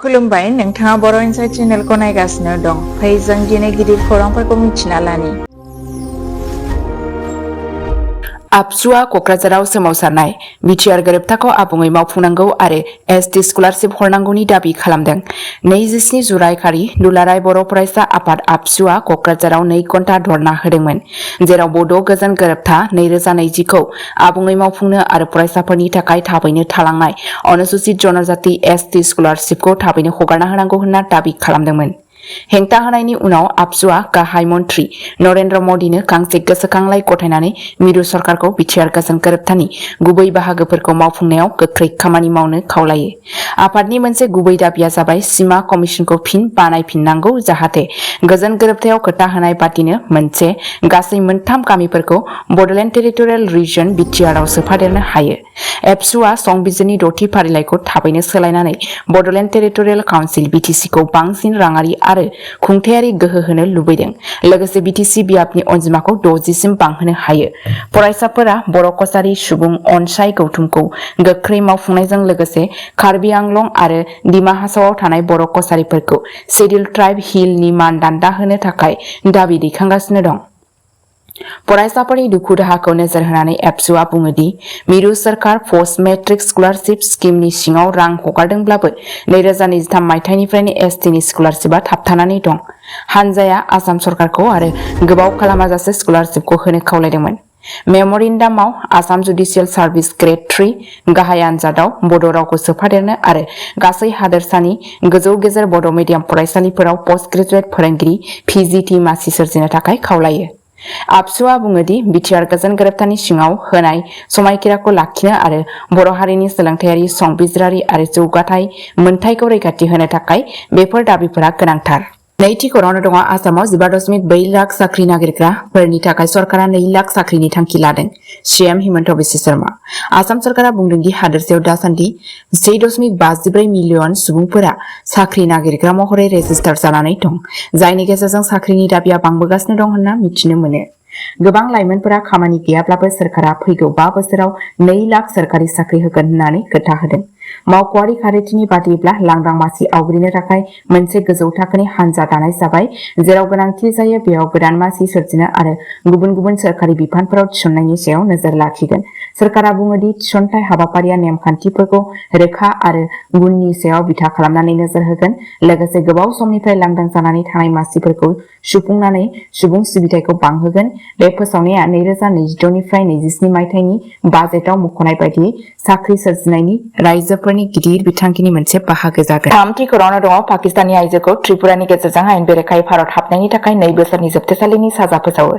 खुलुमबाय नोंथाङा बर' इनसाइट चेनेलखौ नायगासिनो दं। फै जों दिनै गिदिर खौरांफोरखौ मिथिना लानि। आबसुआ क'क्राझाराव सोमावसारनाय बिटिआर गोरोबथाखौ आबुङै मावफुंनांगौ आरो एसटि स्कलारशिप हरनांगौनि दाबि खालामदों। 27 जुलाइ खालि दुलाराय बर' फरायसा आफाद आबसुआ क'क्राझाराव 2 घन्टा धर्ना होदोंमोन, जेराव बड' गोजोन गोरोबथा 2020 खौ आबुङै मावफुंनो आरो फरायसाफोरनि थाखाय थाबैनो थालांनाय अनुसूचित जनजाति एसटि स्कलारशिपखौ थाबैनो हगारना होनांगौ होनना दाबि खालामदोंमोन। हेंथा होनायनि उनाव आबसुआ गाहाय मन्त्रि नरेन्द्र मदिनो गांसे गोसोखांलाइ गथायनानै मिरु सरकारखौ बिटिआर गोजोन गोरोबथानि गुबै बाहागोफोरखौ मावफुंनायाव गोख्रै खामानि मावनो खावलायो। आफादनि मोनसे गुबै दाबिया जाबाय सीमा कमिसनखौ फिन बानायफिननांगौ, जाहाथे गोजोन गोरोबथायाव खोथा होनाय बादिनो मोनसे गासै 3 गामिफोरखौ बड'लेण्ड टेरिटरियेल रिजन बिटिआरआव सोफादेरनो हायो। एबसुआ संबिजिरनि 6थि फारिलाइखौ थाबैनो सोलायनानै बड'लेण्ड टेरिटरियेल काउन्सिल बिटिसिखौ बांसिन राङारि आरो खुंथायारि गोहो होनो लुबैदों, लोगोसे बिटिसि बियाबनि अनजिमाखौ 60 सिम बांहोनो हायो। फरायसाफोरा बर' कसारी सुबुं अनसाय गौथुमखौ गोख्रै मावफुंनायजों लोगोसे कार्बि आंलं आरो दिमा हासावआव थानाय बर' कसारीफोरखौ शेड्युल ट्राइब हिलनि मानदान्दा होनो थाखाय दाबि दैखांगासिनो दं। फरायसाफोरनि दुखु दाहाखौ नोजोर होनानै एबसुआ बुङो दि मिरु सोरखार पस्ट मेट्रिक स्कलारशिप स्किमनि सिङाव रां हगारदोंब्लाबो 2023 मायथाइनिफ्रायनो एसटिनि स्कलारशिपआ थाबथानानै दं। हानजाया आसाम सरकारखौ आरो गोबाव खालामाजासे स्कलारशिपखौ होनो खावलायदोंमोन। मेम'रेन्डामाव आसाम जुडिशियेल सार्भिस ग्रेड 3 गाहाय आनजादाव बड' रावखौ सोफादेरनो आरो गासै हादोरसानि गोजौ गेजेर बड' मिडियाम फरायसालिफोराव पस्ट ग्रेजुवेट फोरोंगिरि पिजिटि मासि सोरजिनो थाखाय खावलायो। आबसुआ बुङो दि बिटिआर गोजोन गोरोबथानि सिङाव होनाय समायखिराखौ लाखिनो आरो बर' हारिनि सोलोंथायारि, संबिजिरारि आरो जौगाथाय मोनथायखौ रैखाथि होनो थाखाय बेफोर दाबिफोरा गोनांथार। नैथि खौराङाव दङ आसामाव 15.4 लाख साख्रि नागिरग्राफोरनि थाखाय सरकारा 2 लाख साख्रिनि थांखि लादों। सीएम हिमन्त बिश्व शर्मा। आसाम सरकारा बुंदों दि हादोरसायाव दासान्दि 1.54 मिलियन सुबुंफोरा साख्रि नागिरग्रा महरै रेजिस्टार जानानै दं, जायनि गेजेरजों साख्रिनि दाबिया बांबोगासिनो दं होनना मिथिनो मोनो। गोबां लाइमोनफोरा खामानि गैयाब्लाबो सरकारा फैगौ 5 बोसोराव 2 लाख सोरखारि साख्रि होगोन होननानै खोथा होदों। मावख'आरि खारिथिनि बादिब्ला लांदां मासि आवग्रिनो थाखाय मोनसे गोजौ थाखोनि हानजा दानाय जाबाय, जेराव गोनांथि जायो बेयाव गोदान मासि सोरजिनो आरो गुबुन गुबुन सोरखारि बिफानफोराव थिसननायनि सायाव नोजोर लाखिगोन। सोरखारा बुङो दि थिसनथाय हाबाफारिया नेमखान्थिफोरखौ रोखा आरो गुननि सायाव बिथा खालामनानै नोजोर होगोन, लोगोसे गोबाव समनिफ्राय लांदां जानानै थानाय मासिफोरखौ सुफुंनानै सुबुं सिबिथायखौ बांहोगोन। बे फोसावनाया 2026 निफ्राय 27 मायथाइनि बाजेटआव मुंख'नाय बायदियै साख्रि सोरजिनायनि रायजोफोरनि गिदिर बिथांखिनि मोनसे बाहागो जागोन। थामथि खौराङाव दङ पाकिस्तानी आइजोखौ त्रिपुरानि गेजेरजों आयेन बेरेखायै भारत हाबनायनि थाखाय 2 बोसोरनि जोबथेसालिनि साजा फोसावो।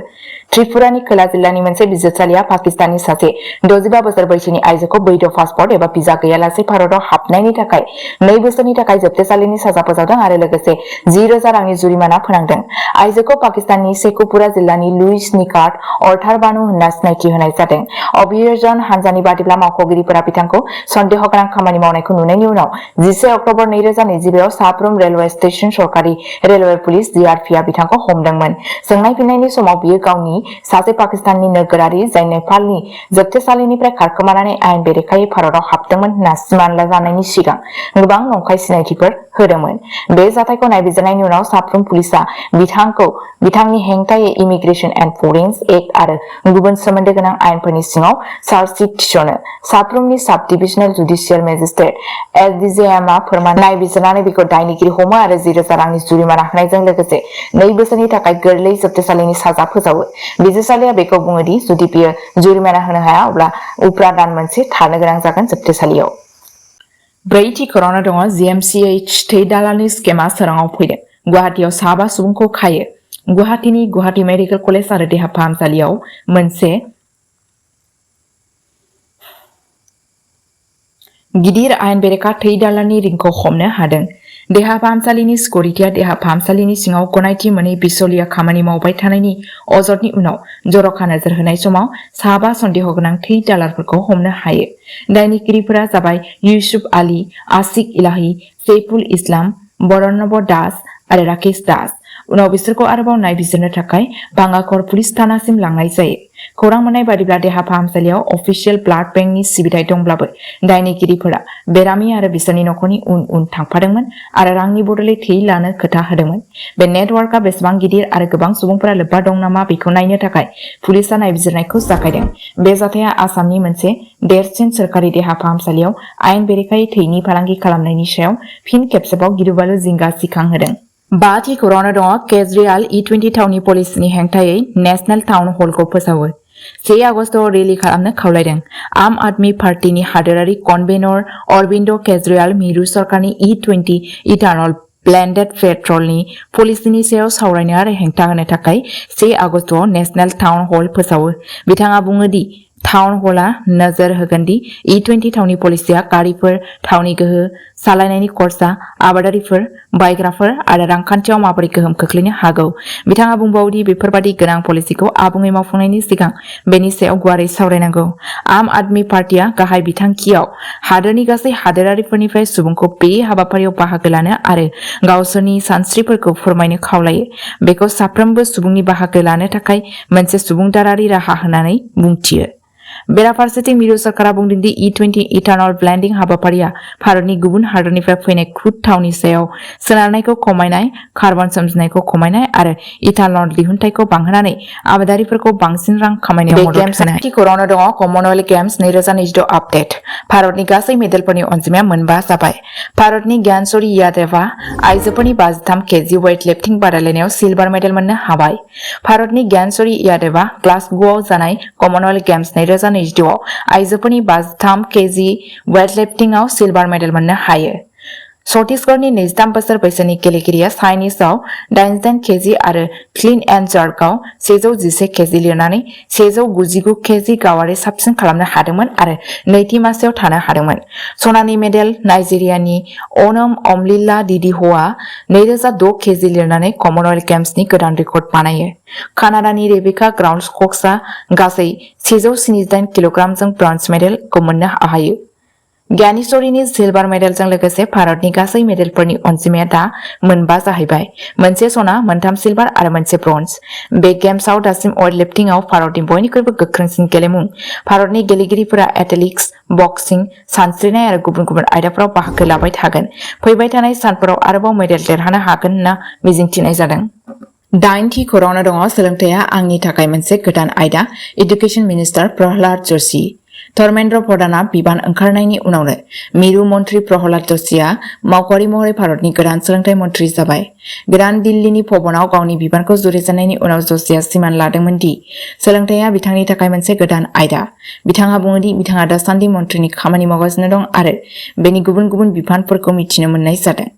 त्रिपुरानि खोला जिल्लानि मोनसे बिजिरसालिया पाकिस्ताननि सासे 65 बोसोर बैसोनि आइजोखौ बैध पासपर्ट एबा भिजा गैयालासे भारताव हाबनायनि थाखाय 2 बोसोरनि थाखाय जोबथेसालिनि साजा फोसावदों आरो लोगोसे 10,000 रांनि जुरिमाना फोनांदों। आइजोखौ पाकिस्ताननि शेखुपुरा जिल्लानि लुइस निकाट अर्थार बानु होनना सिनायथि होनाय जादों। अभियोजन हानजानि बादिब्ला मावख'गिरिफोरा बिथांखौ सन्देह गोनां खामानि मावनायखौ नुनायनि उनाव 11 अक्ट'बर 2022 साब्रुम रेलवे स्टेशन सरकारि रेलवे पुलिस जीआरपीआ बिथांखौ हमदोंमोन। सोंनाय फिननायनि समाव बियो गावनि सासे पाकिस्तानी नोगोरारि जाय नेपालनि जोबथेसालिनिफ्राय खारखोमानानै आयेन बेरेखायै भारताव हाबदोंमोन होनना सिमान जानायनि सिगां गोबां नंखाय सिनायथिफोर होदोंमोन। बे जाथायखौ नायबिजिरनायनि उनाव साफ्रोम पुलिसआ बिथांखौ बिथांनि हेंथायै इमिग्रेशन एन्ड फरेन्स एक्ट आरो गुबुन सोमोन्दो गोनां आयेनफोरनि सिङाव चार्जशीट थिसनो। साफ्रोमनि साब डिभिजनेल जुडिशियेल मेजिस्ट्रेट एसडीजेएमआ फोरमान नायबिजिरनानै बेखौ दायनिगिरि हमो आरो 10,000 रांनि जुरिमाना होनायजों लोगोसे 2 बोसोरनि थाखाय गोरलै जोबथेसालिनि साजा फोसावो। बिजिरसालिया बेखौ बुङो दि जुदि बियो जुरिमाना होनो हाया अब्ला उफ्रा दान मोनसे थानो गोनां जागोन जोबथेसालियाव। ब्रैथि खौराङाव दङ जीएमसीएच थै दालालनि स्केमआ सोराङाव फैदों। गुवाहाटीआव 7 सुबुंखौ खायो। गुवाहाटीनि गुवाहाटी मेडिकेल कलेज आरो देहा फाहामसालियाव मोनसे गिदिर आयेन बेरेखा थै दालालनि रिंखौ हमनो हादों। देहा फाहामसालिनि सिकिउरिटिआ देहा फाहामसालिनि सिङाव गनायथि मोनै बिचौलिया खामानि मावबाय थानायनि अजदनि उनाव जर'खा नोजोर होनाय समाव 7 सन्देह गोनां थै दालालफोरखौ हमनो हायो। दायनिगिरिफोरा जाबाय इउसुफ आली, आशिक इलाही, सैफुल इस्लाम, बरनब दास आरो राकेश दास। उनाव बिसोरखौ आरोबाव नायबिजिरनो थाखाय भांगाघर पुलिस थानासिम लांनाय जायो। खौरां मोननाय बादिब्ला देहा फाहामसालियाव अफिसियेल ब्लाड बेंकनि सिबिथाय दंब्लाबो दायनिगिरिफोरा बेरामि आरो बिसोरनि नखरनि उन उन थांफादोंमोन आरो रांनि बदलै थै लानो खोथा होदोंमोन। बे नेटवर्कआ बेसेबां गिदिर आरो गोबां सुबुंफोरा लोब्बा दं नामा बेखौ नायनो थाखाय पुलिसआ नायबिजिरनायखौ जागायदों। बे जाथाया आसामनि मोनसे देरसिन सोरखारि देहा फाहामसालियाव आयेन बेरेखायै थैनि फालांगि खालामनायनि सायाव फिन खेबसेबाव गिलुबालु जिंगा सिखांहोदों। बाथि खौरांआव दङ केजरीवाल E20 थावनि पलिसिनि हेंथायै नेशनेल टाउन हलखौ फोसावो। 1 आगस्तआव रेलि खालामनो खावलायदों। आम आदमी पार्टीनि हादोरारि कनभेनर अरबिन्द केजरीवाल मिरु सरकारनि E20 इथानल ब्लेन्डेड पेट्रलनि पलिसिनि सायाव सावरायनो आरो हेंथा होनो थाखाय 1 आगस्तआव नेशनेल टाउन हल फोसावो। बिथाङा बुङो दि टाउन हलआ नोजोर होगोन दि E20 थावनि पलिसिया गारिफोर, थावनि गोहो सालायनायनि खर्सा, आबादारिफोर, बायग्राफोर आरो रांखान्थियाव माबोरै गोहोम खोख्लैनो हागौ। बिथाङा बुंबावो दि बेफोरबादि गोनां पलिसिखौ आबुङै मावफुंनायनि सिगां बेनि सायाव गुवारै सावरायनांगौ। आम आदमी पार्टीआ गाहाय बिथांखियाव हादोरनि गासै हादोरारिफोरनिफ्राय सुबुंखौ बे हाबाफारियाव बाहागो लानो आरो गावसोरनि सानस्रिफोरखौ फोरमायनो खावलायो। बेखौ साफ्रोमबो सुबुंनि बाहागो लानो थाखाय मोनसे सुबुंदारारि राहा होननानै बुंथियो। बेराफारसेथिं मिरु सरकारा बुंदों दि E20 इथानल ब्लेन्डिं हाबाफारिया भारतनि गुबुन हादोरनिफ्राय फैनाय क्रुड थावनि सायाव सोनारनायखौ खमायनाय, कार्बन सोमजिनायखौ खमायनाय आरो इथानल दिहुनथायखौ बांहोनानै आबादारिफोरखौ बांसिन रां खामायनायाव मदद होनाय। बे खौरांआव दङ कमनवेल्थ गेम्स 2026 आपडेट। भारतनि गासै मेडेलफोरनि अनजिमाया मोनबा जाबाय। भारतनि ज्ञानशरी यादवआ आइजोफोरनि 53 केजि वेट लिफ्टिं बादायलायनायाव सिलभार मेडेल मोननो हाबाय। भारतनि ज्ञानशरी यादवआ ग्लासगोआव जानाय कमनवेल्थ गेम्स 2026 आव आइजोफोरनि 53 केजि वेट लिफ्टिंआव सिलभार मेडेल मोननो हायो। छत्तीसगढ़नि 23 बोसोर बैसोनि गेलेगिरिया चाइनिजआव 88 केजि आरो क्लीन एन्ड जार्कआव 111 केजि लिरनानै 199 केजि गावारि साबसिन खालामनो हादोंमोन आरो नैथि मासियाव थानो हादोंमोन। सनानि मेडेल नाइजेरियानि अनम अमलिला दिदिह'आ 2006 केजि लिरनानै कमनवेल्थ गेम्सनि गोदान रेकर्ड बानायो। कानाडानि रेबेका ग्राउन्डस्कक्सआ गासै 178 किल'ग्रामजों ब्रन्ज मेडेलखौ मोननो हायो। ज्ञानेश्वरीनि सिलभार मेडेलजों लोगोसे भारतनि गासै मेडेलफोरनि अनजिमाया दा मोनबा जाहैबाय। मोनसे सना, मोनथाम सिलभार आरो मोनसे ब्रन्ज। बे गेम्सआव दासिम वेट लिफ्टिंआव भारतनि बयनिख्रुइबो गोख्रोंसिन गेलेमु। भारतनि गेलेगिरिफोरा एथलेटिक्स, बक्सिं, सानस्रिनाय आरो गुबुन गुबुन आयदाफोराव बाहागो लाबाय थागोन। फैबाय थानाय सानफोराव आरोबाव मेडेल देरहानो हागोन होनना मिजिंथिनाय जादों। 8थि खौरांआव दङ सोलोंथाइया आंनि थाखाय मोनसे गोदान आयदा। Education minister Pralhad Joshi. धर्मेन्द्र प्रधानआ बिबान ओंखारनायनि उनावनो मिरु मन्त्रि प्रहलाद जोशीआ मावख'आरि महरै भारतनि गोदान सोलोंथाइ मन्त्रि जाबाय। गोदान दिल्लीनि भवनाव गावनि बिबानखौ जुरिजेननायनि उनाव जोशीआ सिमान लादोंमोन दि सोलोंथाइया बिथांनि थाखाय मोनसे गोदान आयदा। बिथाङा बुङो दि बिथाङा दासान्दि मन्थ्रिनि खामानि मावगासिनो दं आरो बेनि गुबुन गुबुन बिफानफोरखौ मिथिनो मोननाय जादों।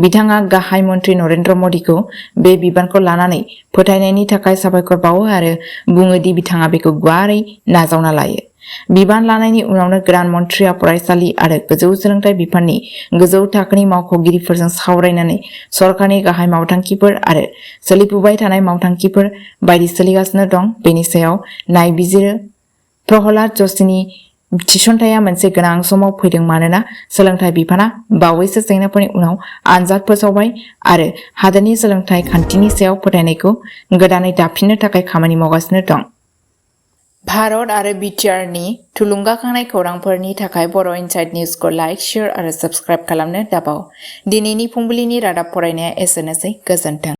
बिथाङा गाहाय मन्त्रि नरेन्द्र मदिखौ बे बिबानखौ लानानै फोथायनायनि थाखाय साबायखर बावो आरो बुङो दि बिथाङा बेखौ गुवारै नाजावना लायो। बिबान लानायनि उनावनो गोदान मन्थ्रिया फरायसालि आरो गोजौ सोलोंथाइ बिफाननि गोजौ थाखोनि मावख'गिरिफोरजों सावरायनानै सरकारनि गाहाय मावथांखिफोर आरो सोलिफुबाय थानाय मावथांखिफोर बायदि सोलिगासिनो दं बेनि सायाव नायबिजिरो। प्रहलाद जोशीनि थिसनथाया मोनसे गोनां समाव फैदों मानोना सोलोंथाइ बिफाना बावैसो जेंनाफोरनि उनाव आनजाद फोसावबाय आरो हादोरनि सोलोंथाइ खान्थिनि सायाव फोथायनायखौ गोदानै दाफिननो थाखाय खामानि मावगासिनो दं। भारत आरो बिटिआरनि थुलुंगाखांनाय खौरांफोरनि थाखाय बर' इनसाइट निउसखौ लाइक, शेयार आरो साबस्क्राइब खालामनो दाबाव। दिनैनि फुंबिलिनि रादाब फरायनाया एसेनोसै। गोजोन्थों।